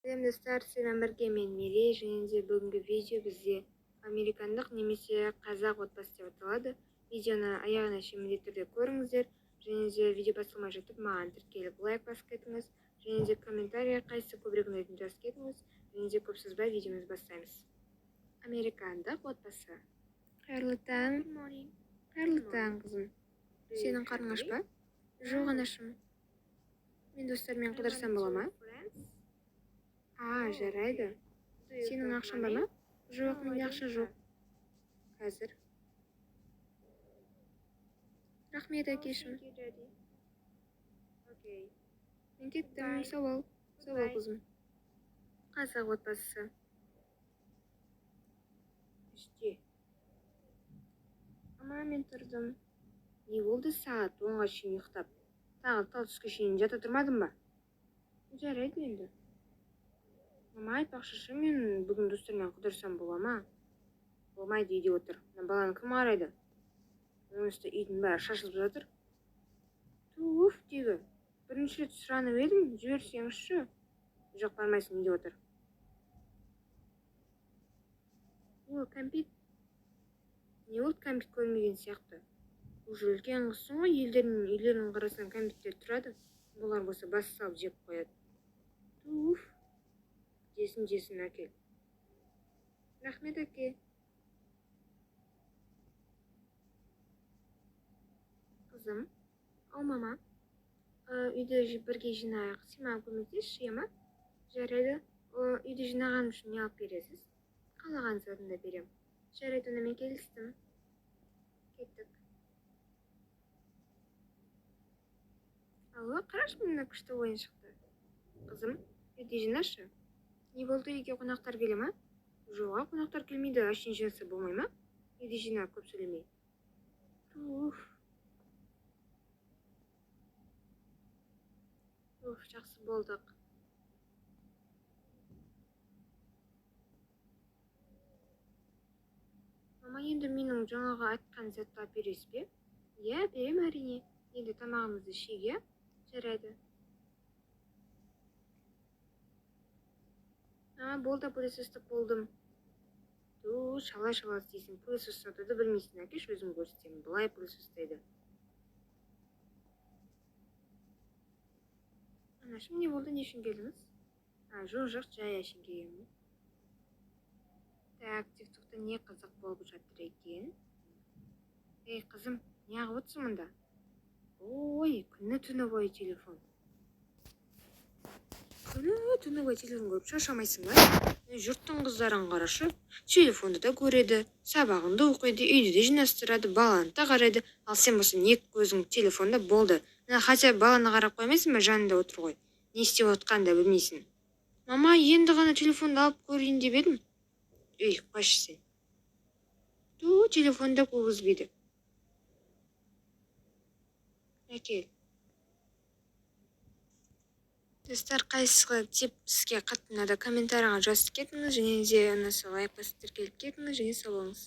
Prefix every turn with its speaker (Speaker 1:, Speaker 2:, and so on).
Speaker 1: Сәлем, достар! Сіздермен бірге мен, Мерей. Және де бүгінгі видео бізде американдық немесе қазақ отбасы деп аталады. Видеоны аяғына шейін міндетті түрде көріңіздер. Және де видео басталмай жатып маған тіркеліп, лайк басып кетіңіз. Және де комментарий қайсысы көбірек ұнайтынын жазып кетіңіз. Және де көп созбай видеомызды бастаймыз. Американдық отбасы. Қайырлы таң! Қайырлы таң, қызым! Сенің қарның аш па? Жоқ, анашым. Мен достарыммен қыдырсам бола ма? А, жарайды. Сенің ақшаң бар ма? Жоқ, менде ақша жоқ қазір. Рахмет, әкешім. Мен кеттім, сау бол. Сау бол, қызым. Қазақ отбасысы. 3-те. Мама, мен тұрдым. Не болды, сағат 10-ға шейін ұйықтап, тағы тал түске шейін жата тұрмадың ба? Жарайды енді. Мама, айтпақшы, мен бүгін достарыммен қыдырсам бола ма? Болмайды, үйде отыр. Мына баланы кім қарайды? Оның үстіне үйдің бәрі шашылып жатыр. Туф, тегі бірінші рет сұранып едім, жіберсеңізші. Жоқ, бармайсың, үйде отыр. О, кәмпит! Не болды, кәмпит көрмеген сияқты. Уже үлкен қызсың ғой. Елдердің үйлерін қарасаң, кәмпиттер тұрады. Бұлар болса бас салып жеп қояды. Туф, жесін, жесін. Әкел. Рахмет, әке. Қызым. Ау, мама. Үйді бірге жинайық. Сен маған көмектесші, иә ма? Жарайды. Үйді жинағаным үшін не алып бересіз? Қалаған затыңды беремін. Жарайды, онда мен келістім. Кеттік. Алло, қарашы, мына күшті ойыншықты. Қызым, үйді жинашы. Не болды, үйге қонақтар келе ма? Жоқ, қонақтар келмейді. Әшейін жинаса болмай ма? Үйді жина, көп сөйлемей. Туф, уф, жақсы болдық. Мама, енді менің жаңағы айтқан затты алып бересіз бе? Иә, беремін, әрине. Енді тамағымызды ішейік, иә? Жарайды. А, болды, пылесос болдым. Ту, шала шала істейсің, пылесос ұстауды да білмейсің. Әкеші, өзім көрсетемін. Былай пылесос ұстайды. Анашым, не болды, не үшін келдіңіз? А, жоқ, жай әшейін келгенмін. Так, Тик-Токта не қызық болып жатыр екен? Ей, қызым, неғып отырсың мұнда? Ой, күні түні бойы телефон. Күні түні бойы телефон көріп шаршамайсың ба? Жұрттың қыздарын қарашы, телефонды да көреді, сабағын да оқиды, үйді де жинастырады, баланы да қарайды. Ал сен болсаң, екі көзің телефонда болды. Мына хотя бы баланы қарап қоймайсың ба? Жанында отыр ғой, не істеп отқанын да білмейсің. Мама, енді ғана телефонды алып көрейін деп едім. Ей, қойшы сен. Ту, телефонды да көргізбейді. Әкел. Достар, қайсысы тип сізге қатты ұнады, комментарийға жазып кетіңіз. Және де ұнаса, лайк басып, тіркеліп кетіңіз. Және сау болыңыз.